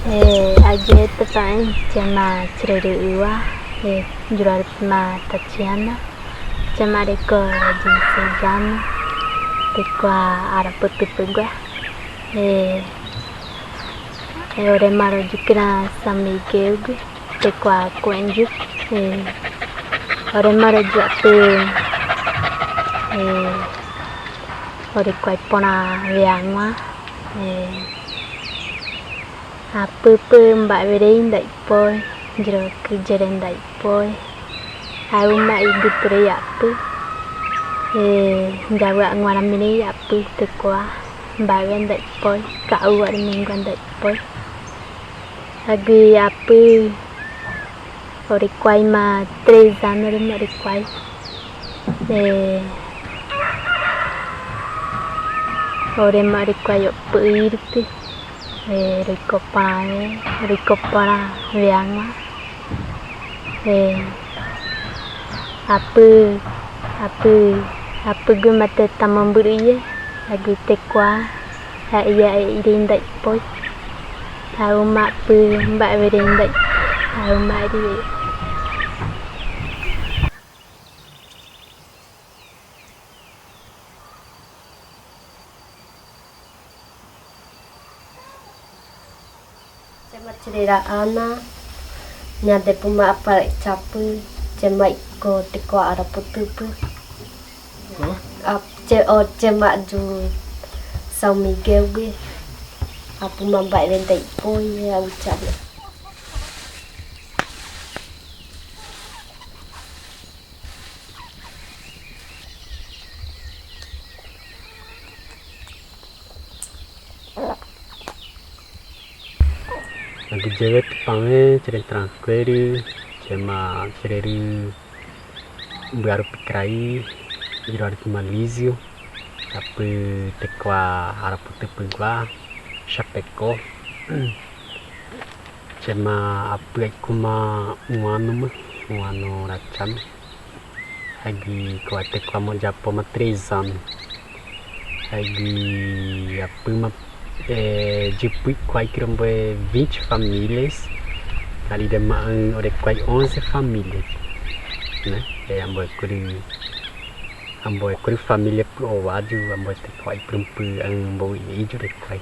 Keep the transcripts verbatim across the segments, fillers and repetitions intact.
Eh, aiyé tepa'en chema Chirerü Uwa, eh, Yuruarupi ma Tachihana, chema Reko Jinsei Yama, Tekua Araputupügua, eh, eh, Oremaru Yukuna San Miguel gui, Tekua Kuenyu, eh, Oremaru Yuapu, eh, Orekwai Pona Weangua, eh, Apü pü Mba'werei Ndaipoi, Yirokü Yere Ndaipoi, Auma Igütürei Apü, eh, Yawa'nguara Mirei Apü, Tekua, Mba'we Ndaipoi, Ka'u Arumingua Ndaipoi. Agui apü Orekuai ma tres año rü ma Orekuai. Eh, ore ma Orekuai o'upü'üirüti. Eh, Roiko Pora, eh, Roiko Pora Weangua. Eh, apü, apü, apügü ma teta Mambürü'üye, agui Tekua, A'iya E'irei Ndaipoi, Auma Apü Mba'werei Ndaipoi, Auma E'irei. Chema Chirera Ana, Ñadepuma Apara Ichapü, chema Iko Tekua Araputupü. Ap-, che-, o, chema Yu San Miguel gui, Apuma Mba'werei Ndaipoi, Auchari. Agui yeye tepa'en, Chirerü Tranqueiro, chema Chirerü Buaru Picrai, Giroaru Malísio, apü Tekua Araputupügua, Chapecó. Chema apü Aikuma Uanu ma, Uanu Rachama. Agui Ko'a Tekua ma Ojapo ma tres anos. Agui apü ma, eh, Jipui Ko'a Ikiromboe vinte famílias. Ari de ma, eh, Orekuai onze famílias. Né? Eh, amboe kuri, amboe kuri família pü owaju, amboe Tekua Ipurumpu, eh, amboe iju Orekuai.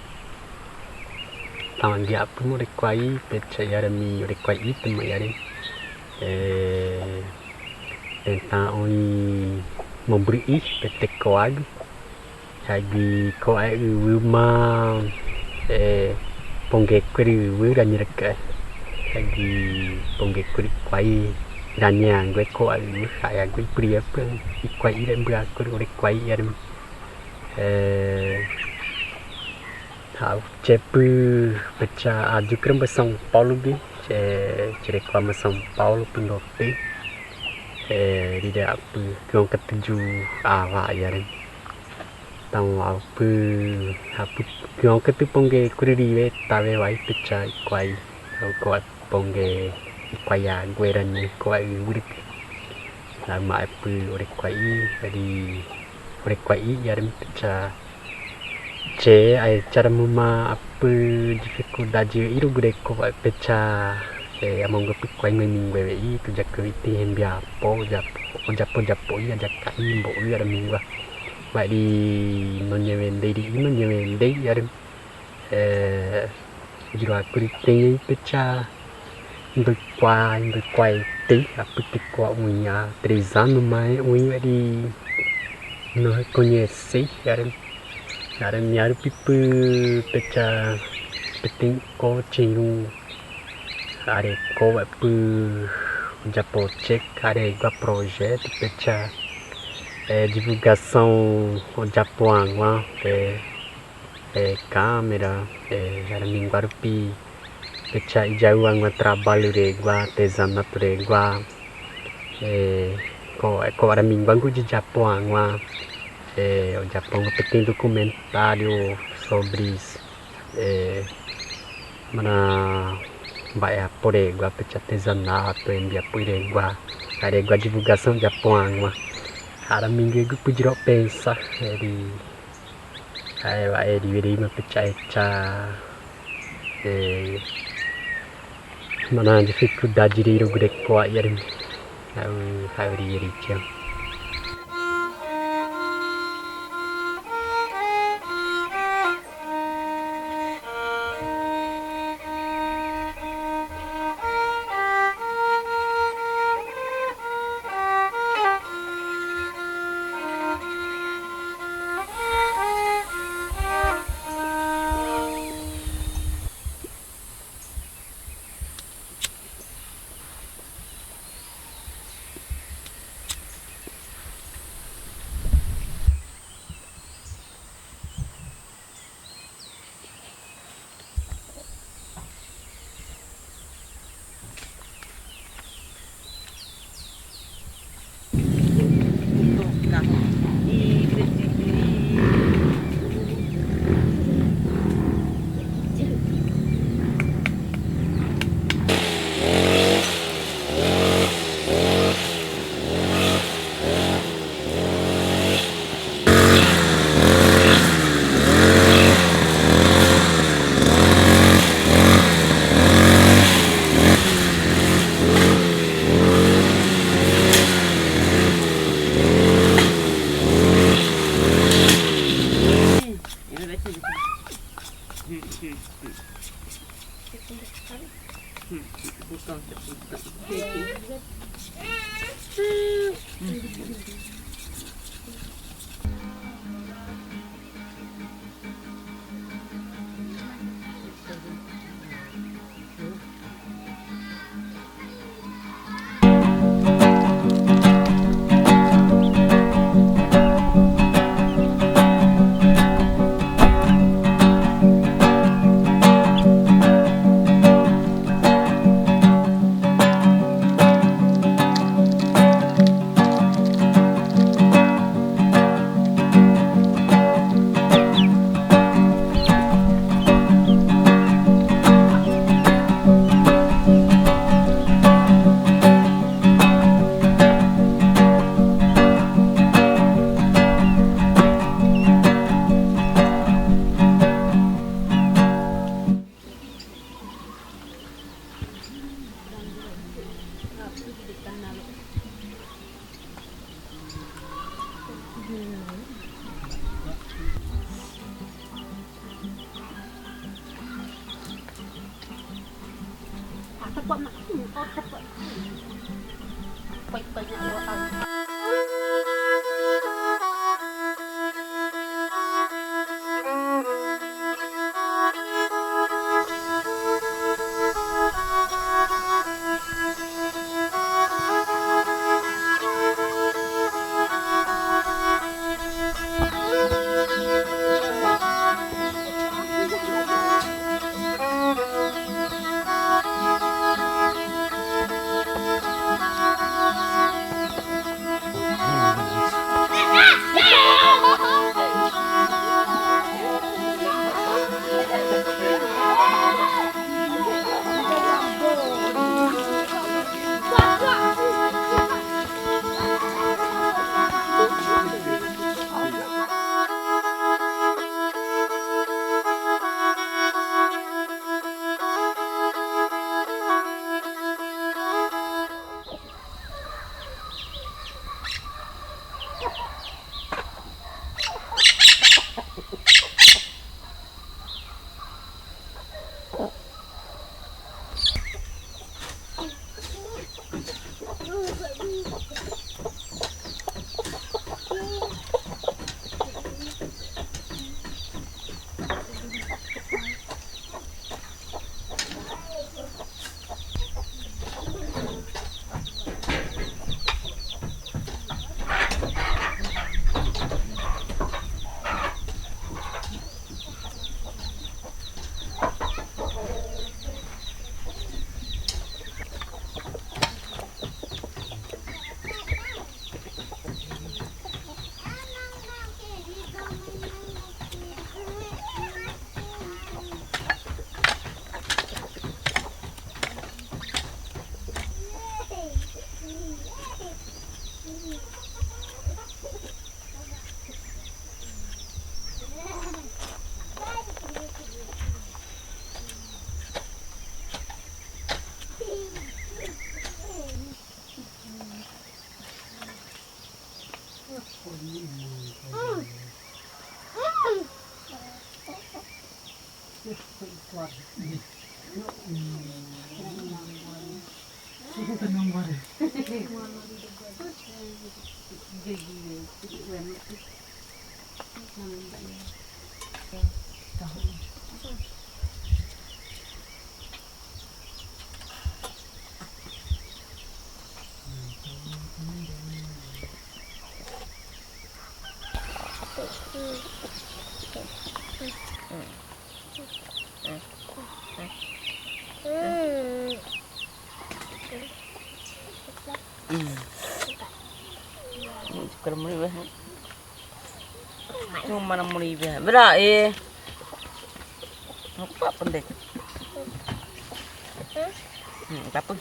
Tama gi apü mo Orekuai, pecha iyaremi Orekuai ite ma iyaremi. Eh, tenta oi Mambürü'i, pete Ko'a agi. Agi Ko'a Uwu ma, eh, Ponge Kuri Uwu raña raka. Agi Ponge Kuri Ko'a raña angue Ko'a Uwu, agi Ipuri apü, Iko'a ire mbüa kuri Orekuai iyaremi. Eh, Ha'u chepü pecha ayukramba São Paulo gi, che, chirekuama São Paulo pü ndote. Eh, rire apü kionka tuju awa iyaremi. Tau apü, apü kionka tu Ponge Kuri riwe tawe wai pecha Iko'a. Ha'u Ko'a Ponge Iko'a aguera ni Ko'a Uwu riki. Lama apü Orekuai, jadi Orekuai iyaremi pecha. Che, ai, cara muma apü difikuldade iru gureko pecha, eh, amongo pü Iko'a ngoi mingue we'i, tuja kewiti hembiapo, Ojapo, Ojapo, Ojapo, iya jaka imbo, iya da mingua. Wa'idi no ñewe ndei, di ino ñewe ndei, iyaremi. Eh, juru aku ri teña pecha, ndoi Ko'a, ndoi Ko'a ete, apü Tekua uña, tres anos mai, uña di no reconhece, iyaremi, iyaremi aru pipü pecha, peteñ ko chirun, areko wapü, Ojapo check, aregua projeto, pecha, eh, divulgação, Ojapo angua, eh, eh, câmera, eh, iyaremi ngua aru pi, pecha iyau angua trabalho regua, artesanato regua, eh, ko, ko iyaremi ngua ngu Ojapo angua, eh, Ojapo angua pequeno documentário sobre, eh, mana, mba'e apo regua, pecha artesanato, embiapo regua, aregua divulgação Ojapo angua. Iyaremi ngu gu pujiro pensa, eri, Ae, wa'e riwirima pecha echa, eh, Mana jifik ku dajiri ru gede kuat yarin. Au, hari ri cem. Kalau muli weh. Cuma muli weh. Bera, eh. Apa pendek? Hmm, apa?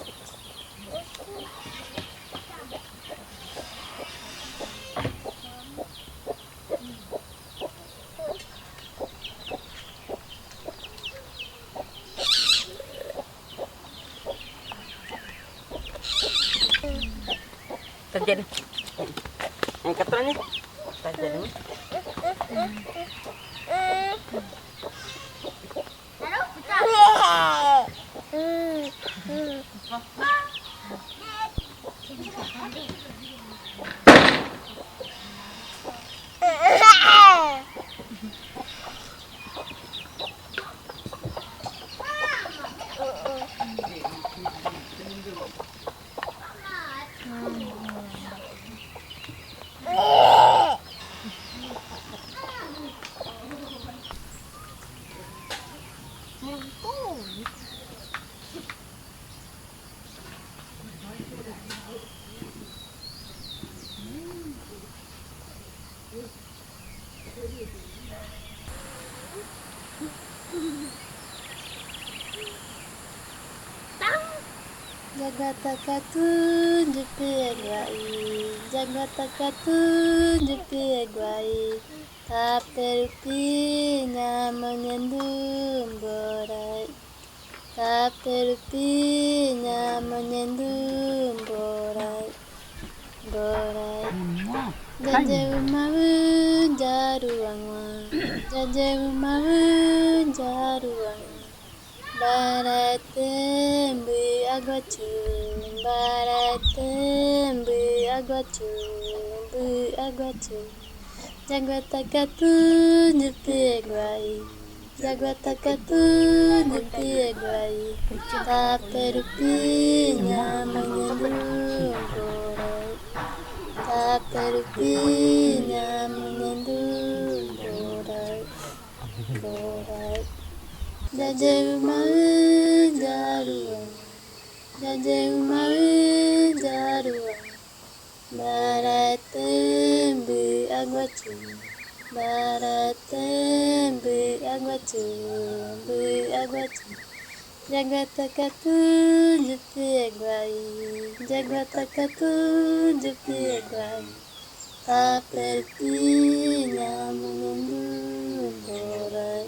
Taja' ni. Angkat terus ni. Taja' ni. Jaguar takatun, jupi aguai. Jaguar takatun, jupi aguai. Tapi rupinya manyandung borai. Tapi rupinya manyandung borai. Borai. Jaje bumawun jaruang wa. Jaje bumawun jaruang wa. Barai ten bui aguacun. Barai ten bui aguacun. Bui aguacun. Jaguar takatun, jupi aguai. Jaguar takatun, jupi aguai. Tapi rupinya manyandung borai. Tapi rupinya manyandung borai. Borai. Jaje bumawun jaruang. Jaje bumawun jaruang. Barai ten bui aguacun. Barai ten bui aguacun. Bui aguacun. Jaguar takatun, jupi aguai. Jaguar takatun, jupi aguai. Tapi rupinya manyandung borai.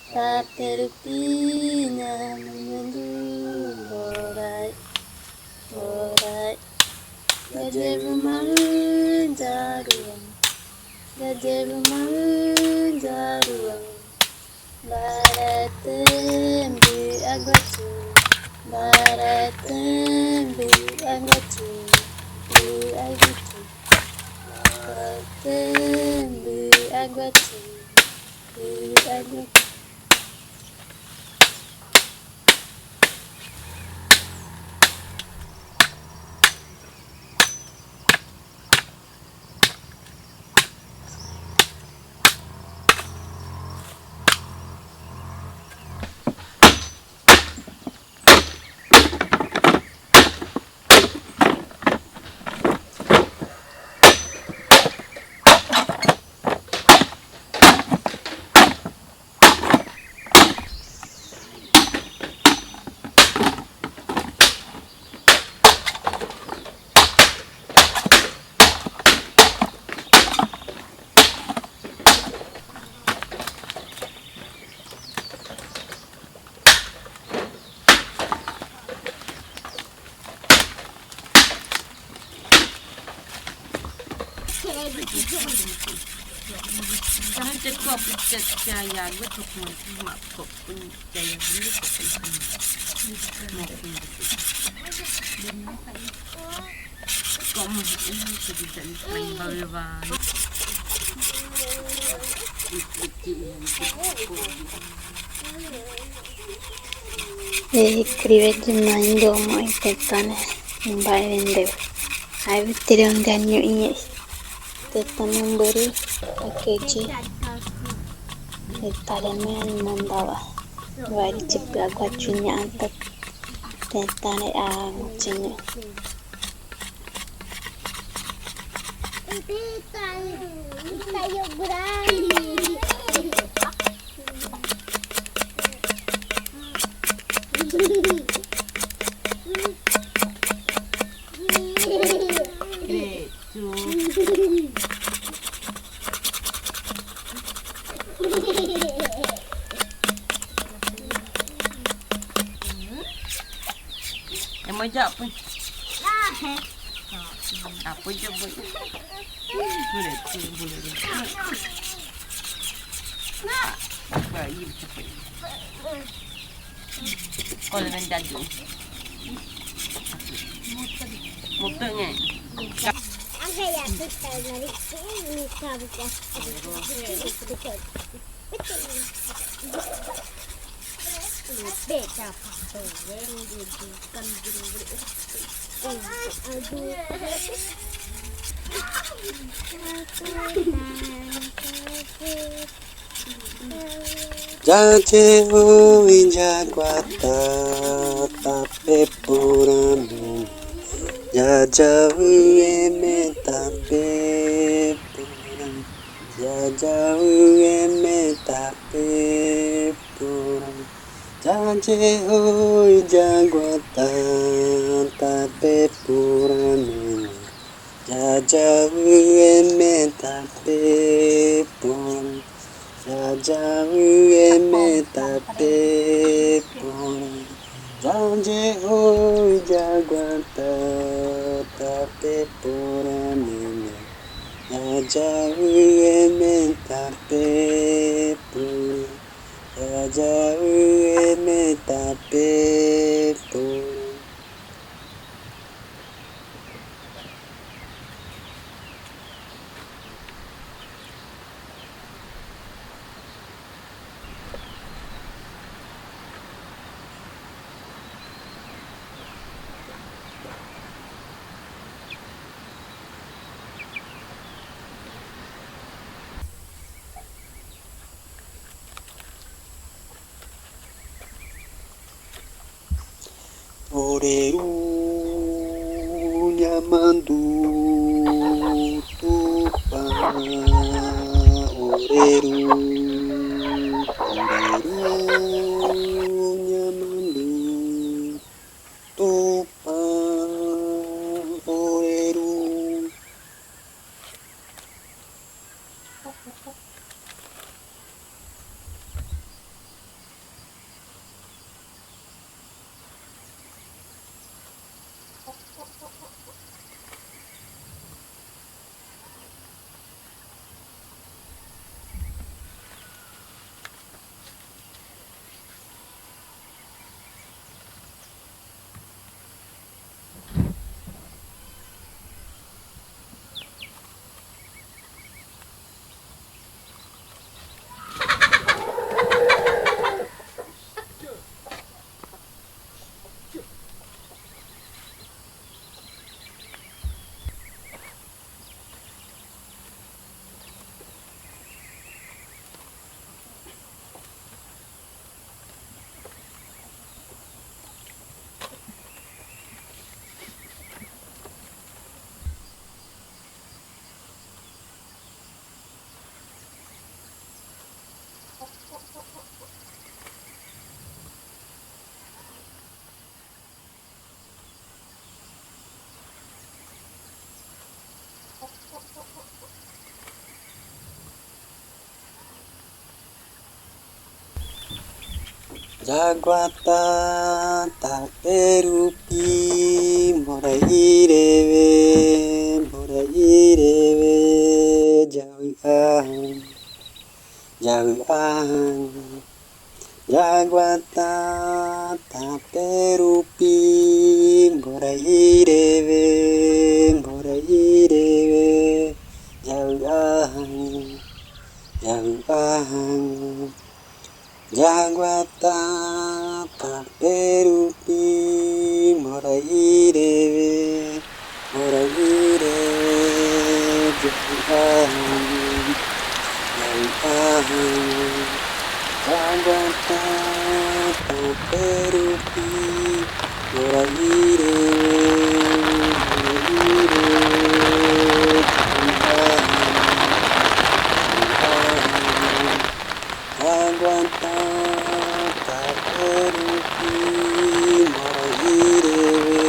Tapi rupinya manyandung borai. Borai. Jaje bumawun jaruang. Jaje bumawun jaruang. Barai ten bui aguacun. Barai ten bui aguacun. Bui aguacun. Barai ten bui aguacun. Escribe de mãe do amor e tetone em baile de. Ai, vitirion de año e tetone buri akeji. Tetone me mandaba. Wari chipla guachunya antak tetone a chinya. Emo ja pun. Apa je buat? Boleh, boleh, boleh. Nah, baik cepat. Kalau nak jadi. Motor ni. Jaje ui jaguata tape pura meme. Jaja ui eme tape pura. Jaja ui eme tape pura. Jaje ui jaguata tape pura meme. Jaja ui eme tape pura. Jaja ui eme tape pura. Jaje ui jaguata tape pura meme. Jaja ui eme tape pura. Jaja ui eme tape pura. Oreru nyamandu Tupã. Oreru, oreru nyamandu Tupã. Oreru. Jaguata tape rupi, morai irebe, morai irebe, jawi a Jahuahan, jaguatan, taperupi, borai irebe, borai irebe, jahuahan, jahuahan, jaguatan, taperupi, borai irebe, borai irebe, jahuahan, jahuahan, jaguatan, taperupi, borai irebe, borai irebe, jahuahan, jahuahan, jaguatan, taperupi, borai irebe,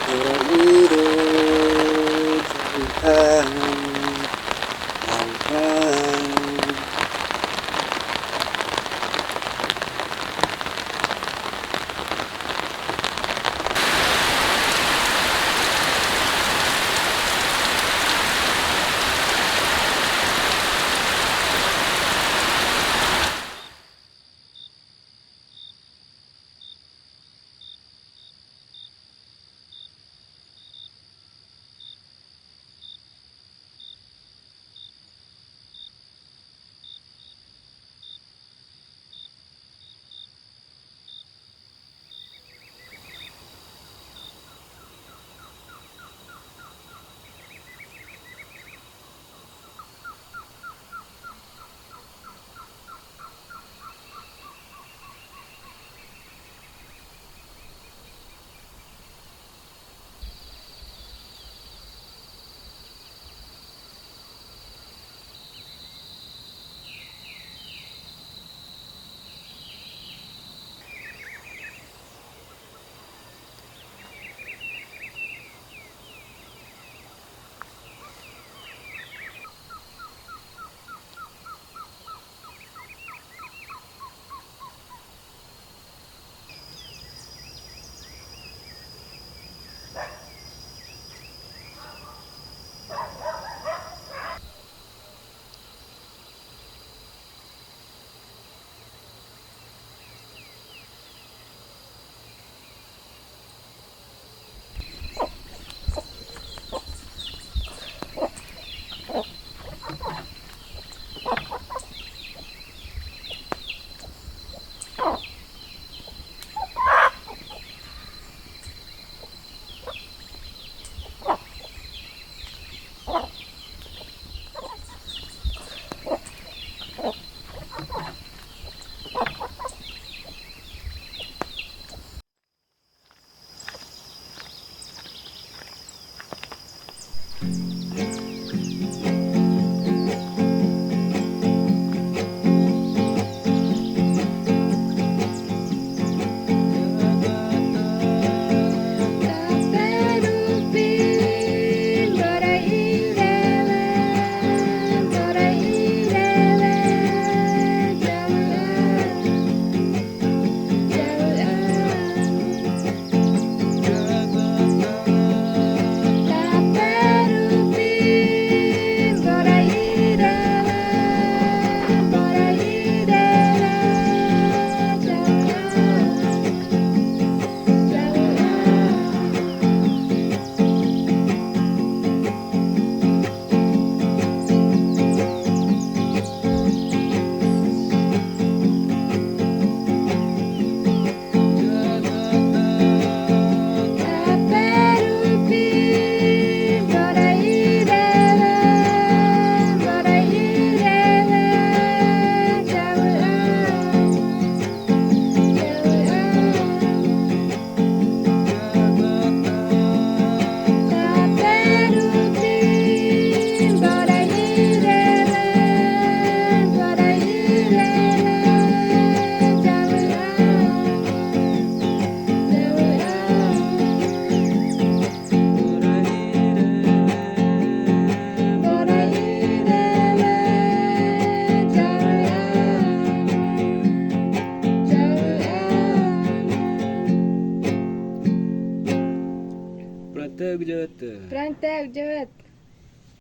borai irebe, jahuahan, jahuahan. Прантаг жэбта. Прантаг жэбта.